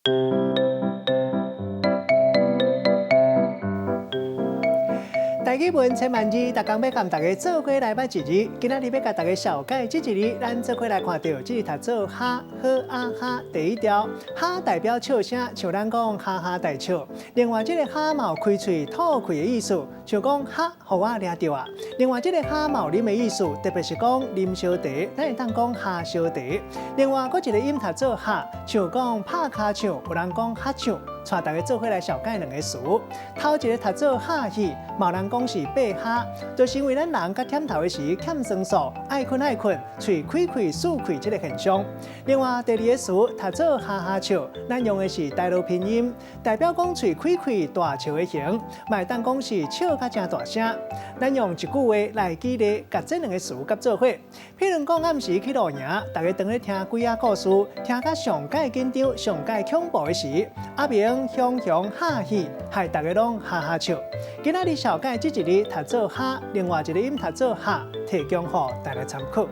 台語文千萬字，逐工欲共大家做伙來捌一字。今仔日欲共大家紹介這一字，咱做伙來看著，這字讀做哈呵啊哈。第一條，哈代表笑聲，像咱講哈哈大笑。另外，這个哈嘛有開喙吐氣的意思，像講哈予我掠著啊。另外，這个哈嘛有啉的意思，特別是講啉燒茶，咱會當講哈燒茶。另外，閣一个音讀做哈，像講拍跤手，有人講哈手。帶大家做伙來紹介兩个詞，頭一个讀做哈氣，嘛有人講是爬哈，就是因為咱人較忝頭的時欠酸素，愛睏愛睏，喙開開窣開這个現象。另外第二个詞讀做哈哈笑，咱用的是台語拼音，代表講喙開開大笑的形，嘛會當講是笑甲誠大聲。咱用一句話來舉例，共這兩个詞佮做伙。譬如講暗時去露營，大家當咧聽鬼仔故事，聽甲上蓋緊張、上蓋恐怖的時，阿明雄雄哈氣，害大家攏哈哈笑。今仔日紹介這一字讀做哈，另外一个音讀做哈，提供予大家參考。